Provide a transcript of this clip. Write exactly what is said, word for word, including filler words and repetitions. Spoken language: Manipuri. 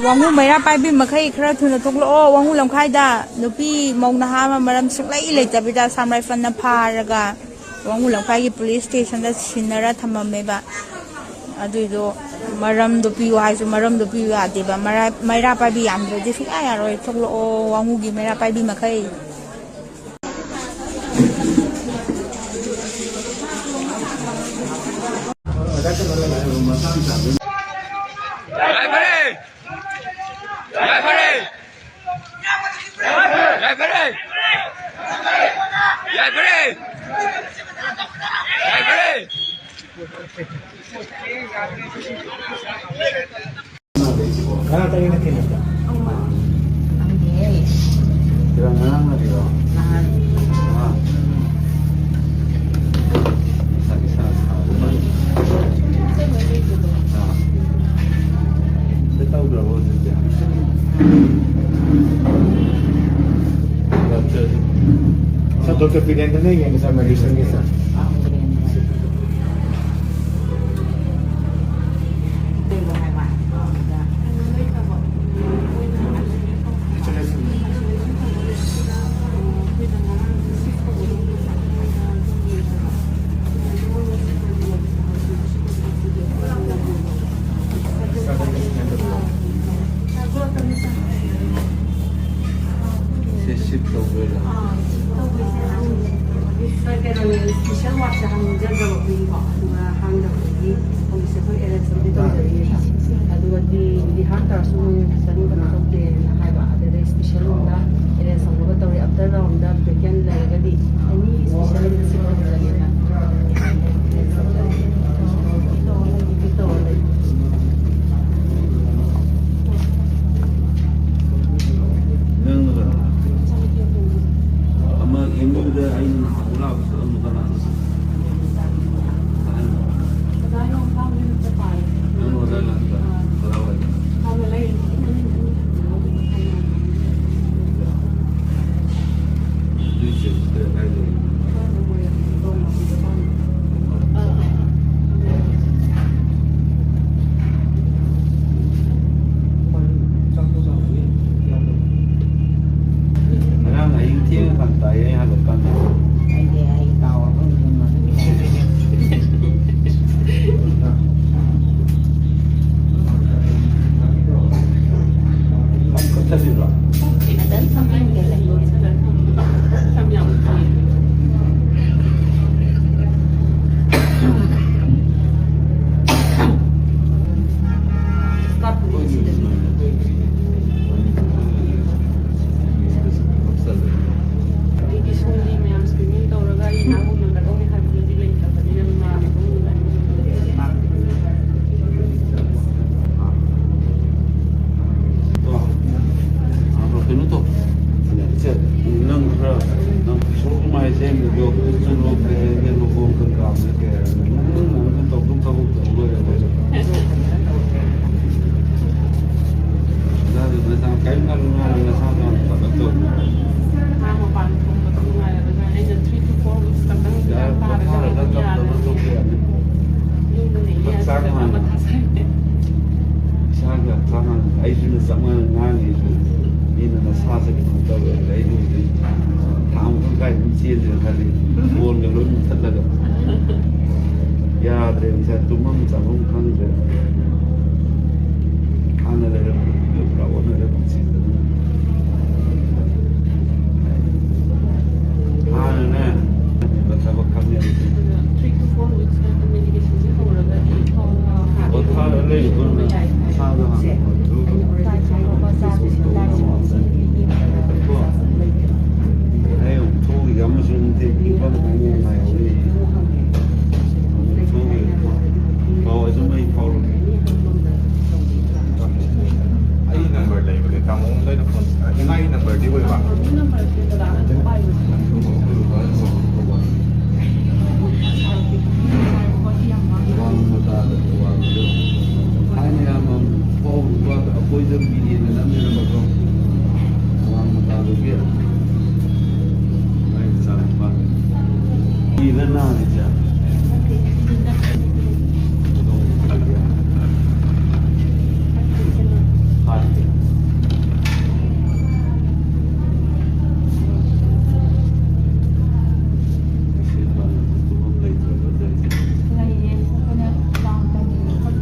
ꯋꯥꯉꯨ ꯃꯩꯔꯥ ꯄꯥꯏꯕꯤ ꯃꯈꯩ ꯈꯔ ꯊꯨꯅ ꯊꯣꯛꯂꯛꯑꯣ꯫ ꯋꯥꯉꯨ ꯂꯝꯈꯥꯏꯗ ꯅꯨꯄꯤ ꯃꯧ ꯅꯍꯥ ꯑꯃ ꯃꯔꯝ ꯁꯨꯡꯂꯩ ꯂꯩꯇꯕꯤꯗ ꯑꯁꯥꯝ ꯔꯥꯏꯐꯜꯅ ꯐꯥꯔꯒ ꯋꯥꯉꯨ ꯂꯝꯈꯥꯏꯒꯤ ꯄꯨꯂꯤꯁ ꯁ꯭ꯇꯦꯁꯟꯗ ꯁꯤꯟꯅꯔ ꯊꯝꯃꯝꯃꯦꯕ꯫ ꯑꯗꯨꯏꯗꯣ ꯃꯔꯝꯗꯣ ꯄꯤꯌꯨ ꯍꯥꯏꯁꯨ ꯃꯔꯝꯗꯣ ꯄꯤꯌꯨ ꯌꯥꯗꯦꯕ꯫ ꯃꯔꯥ-, ꯃꯩꯔꯥ ꯄꯥꯏꯕꯤ ꯌꯥꯝꯗ꯭ꯔꯗꯤ ꯁꯨꯡꯌꯥ ꯌꯥꯔꯣꯏ꯫ ꯊꯣꯛꯂꯛꯑꯣ ꯋꯥꯉꯨꯒꯤ ꯃꯩꯔꯥ ꯄꯥꯏꯕꯤ ꯃꯈꯩ꯫ ꯉꯔꯥꯡ ꯇꯔꯦꯠꯅ ꯊꯦꯡꯅꯕꯗ꯫ ꯈꯪꯗꯦꯍꯦ꯫ ꯁꯤꯔ ꯉꯔꯥꯡ ꯅꯠꯇ꯭ꯔꯣ? ꯅꯍꯥꯟ꯫ ꯉꯔꯥꯡ꯫ ꯏꯁꯥ, ꯏꯁꯥ ꯁꯥꯕ ꯃꯥꯜꯂꯤ꯫ ꯑꯥ꯫ ꯑꯗꯨ ꯇꯧꯗ꯭ꯔꯕꯣ ꯍꯧꯖꯤꯛꯇꯤ? ꯁꯥꯔ, ꯗꯣꯛꯇꯔ ꯕꯤꯔꯦꯟꯗ꯭ꯔꯅ ꯌꯦꯡꯉꯦ ꯁꯥꯔ, ꯃꯦꯗꯤꯁꯟꯒꯤ ꯁꯥꯔ꯫ ꯁꯤ ꯁꯤꯞ ꯇꯧꯗꯣꯏꯔꯥ? ꯀꯩꯅꯣꯅꯦ, ꯏꯁꯄꯤꯁꯦꯜ ꯋꯥꯔꯗꯇ ꯍꯪꯖꯗ꯭ꯔꯕ ꯑꯩꯈꯣꯏꯒꯤꯀꯣ, ꯑꯗꯨꯒ ꯍꯥꯡꯗꯕꯗꯒꯤ ꯍꯧꯖꯤꯛꯁꯦ ꯑꯩꯈꯣꯏ ꯑꯦꯔꯦꯟꯖ ꯇꯧꯗꯤ ꯇꯧꯖꯔꯤꯅꯦꯕ꯫ ꯑꯗꯨꯒꯗꯤ ꯗꯤꯍꯥꯔꯠ ꯇꯧꯔꯁꯨ ꯃꯣꯏ ꯈꯤꯇꯪ ꯀꯩꯅꯣ ꯇꯧꯗꯦꯅ ꯍꯥꯏꯕ, ꯑꯗꯨꯗ ꯏꯁꯄꯤꯁꯦꯜ ꯔꯨꯝꯗ ꯑꯦꯔꯦꯟꯖ ꯇꯧꯅꯕ ꯇꯧꯔꯦ꯫ ꯑꯞꯇꯔ ꯔꯥꯎꯟꯗ ꯚꯦꯀꯦꯟ ꯂꯩꯔꯒꯗꯤ ꯑꯦꯅꯤ ꯏꯁꯄꯤꯁꯦꯜ ꯔꯨꯝꯗ ꯁꯤꯐ ꯇꯧꯖꯒꯦꯅ ꯑꯦꯔꯦꯟꯖ ꯇꯧꯖꯔꯤꯅꯦ꯫ ꯇꯧꯔ ꯂꯩ꯫ ꯅꯪꯅ ꯀꯩꯅꯣ? ꯑꯃ ꯑꯦꯝ ꯌꯨꯗ ꯑꯩꯅ ꯅꯍꯥꯟ ꯂꯥꯛꯄꯗꯣ ꯑꯗꯨ ꯀꯅꯥꯅꯣ? ꯑꯣꯖꯥ ꯌꯣꯡꯈꯥꯡꯒꯤ ꯃꯆꯥ ꯄꯥꯏ꯫ ꯅꯪ ꯑꯣꯖꯥ ꯂꯥꯛꯄ? ꯑꯥ꯫ ꯀꯗꯥꯏꯋꯥꯏꯗ? ꯍꯥꯟꯅ ꯂꯩꯔꯤꯉꯩ ꯃꯅꯤꯡ ꯑꯅꯤ ꯆꯠꯂꯤꯕ꯭ꯔꯣ? ꯐꯖꯅ ꯐꯝꯃꯤꯟꯅ ꯂꯩ꯫ ꯑꯩꯒꯤ ꯁꯣꯝꯒꯤ ꯃꯌꯥꯝ screening ꯇꯧꯔꯒ ꯑꯩ ꯏꯅꯥꯛ ꯈꯨꯟꯅꯒꯗꯧꯅꯤ ꯍꯥꯏꯕꯗꯨꯗꯤ ꯂꯩꯇꯕꯅꯤꯅ ꯃꯥꯅ ꯑꯗꯨꯝ ꯑꯗꯣ ꯀꯩꯅꯣ ꯇꯧ꯫ ꯏꯆꯦ, ꯅꯪ ꯈꯔ, ꯅꯪ ꯏꯁꯣꯔ ꯀꯃꯥꯏ ꯁꯦꯝꯕꯗꯣ, ꯆꯨꯝꯅ ꯀꯩ ꯍꯥꯏꯒꯦ, ꯂꯨꯍꯣꯡ ꯀꯩꯀꯥ ꯀꯩ ꯍꯥꯏꯒꯦ, ꯅꯪ ꯅꯪ ꯇꯧꯗꯧ ꯊꯕꯛ ꯇꯧ ꯂꯣꯏꯔꯦ ꯑꯩꯈꯣꯏꯁꯨ꯫ ꯅꯁꯥꯗꯨ ꯅꯁꯥ ꯀꯔꯤꯝ ꯈꯜꯂꯨ, ꯅꯁꯥꯗꯣ ꯍꯥꯟꯅ ꯐꯖꯅ ꯇꯧ꯫ ꯃꯥ ꯃꯄꯥꯟ ꯊꯣꯛꯄꯗ ꯅꯨꯡꯉꯥꯏꯔꯒꯅ ꯑꯩꯅ three to four weeks ꯈꯛꯇꯪ ꯌꯥꯔꯦ, ꯒ꯭ꯌꯥꯟ ꯇꯥꯔꯒ ꯄꯣꯊꯥꯔꯒ ꯑꯗꯨꯝ ꯇꯞ ꯇꯞꯅ ꯌꯥꯔꯅꯤ꯫ ꯇꯧꯕ ꯌꯥꯅꯤ꯫ ꯌꯨꯝꯗ ꯂꯩ ꯍꯛꯆꯥꯡ ꯌꯥꯗꯅ ꯍꯥꯟꯅ, ꯃꯊꯥ ꯁꯥꯏ꯫ ꯏꯁꯥꯒꯤ ꯍꯛꯆꯥꯡ ꯍꯥꯟꯅ, ꯑꯩꯁꯨꯅ ꯆꯞ ꯃꯥꯟꯅ ꯉꯥꯡꯉꯤ ꯑꯩꯁꯨ꯫ ꯃꯤꯅ ꯅꯁꯥꯁꯦ ꯀꯩꯅꯣ ꯇꯧꯋꯦ, ꯑꯩꯁꯨ ꯍꯧꯖꯤꯛ ꯊꯥ ꯑꯃ ꯈꯛ ꯀꯥꯏ ꯑꯗꯨꯝ ꯆꯦꯟꯁꯤꯔ ꯈꯜꯂꯤ꯫ ꯕꯣꯜꯒ ꯂꯣꯏ ꯃꯨꯠꯊꯠꯂꯒ꯫ ꯌꯥꯗ꯭ꯔꯦ ꯏꯁꯥ, ꯇꯨꯝꯐꯝ ꯆꯥꯐꯝ ꯈꯪꯗ꯭ꯔꯦ꯫ ꯍꯥꯟꯅ ꯂꯩꯔꯝꯕꯗꯨꯒ ꯄꯨꯔꯥ ꯑꯣꯟꯅꯔꯦ ꯄꯨꯟꯁꯤꯁꯦ꯫ ꯍꯥꯟꯅꯅꯦ, ꯊꯕꯛ ꯈꯪꯉꯦ꯫ Three to four weeks ꯅꯪ medication ꯁꯦ ꯍꯧꯔꯒꯗꯤ ꯄꯣꯊꯥꯔ ꯂꯩꯕ ꯃꯁꯥꯗꯣ ꯍꯥꯟꯅ ꯐꯕꯗꯣ꯫ ꯑꯩ ꯑꯃꯨꯛ ꯊꯣꯛꯈꯤꯒꯦ, ꯑꯃꯁꯨ ꯑꯃꯨꯛ ꯊꯦꯡ ꯄꯤꯛꯄ ꯑꯃ ꯈꯪꯉꯦ ꯉꯥꯏꯍꯧꯔꯤ꯫ ꯑꯃꯨꯛ ꯊꯣꯛꯈꯤꯒꯦ꯫ ꯄꯥꯎ ꯑꯗꯨꯝ ꯑꯩ ꯐꯥꯎꯔꯛꯀꯦ꯫ ꯑꯩ ꯅꯝꯕꯔ ꯂꯩꯕꯅꯦ, ꯇꯥꯃꯣ ꯑꯃꯗ ꯑꯩꯅ ꯐꯣꯟ, ꯏꯃꯥꯒꯤ ꯅꯝꯕꯔꯗꯤ ꯑꯣꯏꯕ꯫ ꯋꯥꯡꯃ ꯇꯥꯗ, ꯋꯥꯡꯃꯗ꯫ ꯊꯥꯏꯅ ꯌꯥꯝ ꯐꯥꯎꯕ ꯑꯩꯈꯣꯏꯗ ꯕꯤꯔꯦꯟꯅ ꯅꯝꯃꯤꯔꯝꯕꯗꯣ꯫ ꯋꯥꯡꯃ ꯇꯥꯗꯒꯤ ꯃꯥꯏ ꯃꯆꯥꯅꯨꯄꯥ꯫ ꯀꯤꯗ ꯅꯥꯔꯤꯁꯦ꯫ ꯂꯩꯌꯦ꯫ ꯑꯩꯈꯣꯏꯅ ꯆꯥꯡ ꯀꯩꯅꯣ ꯇꯧꯕ꯫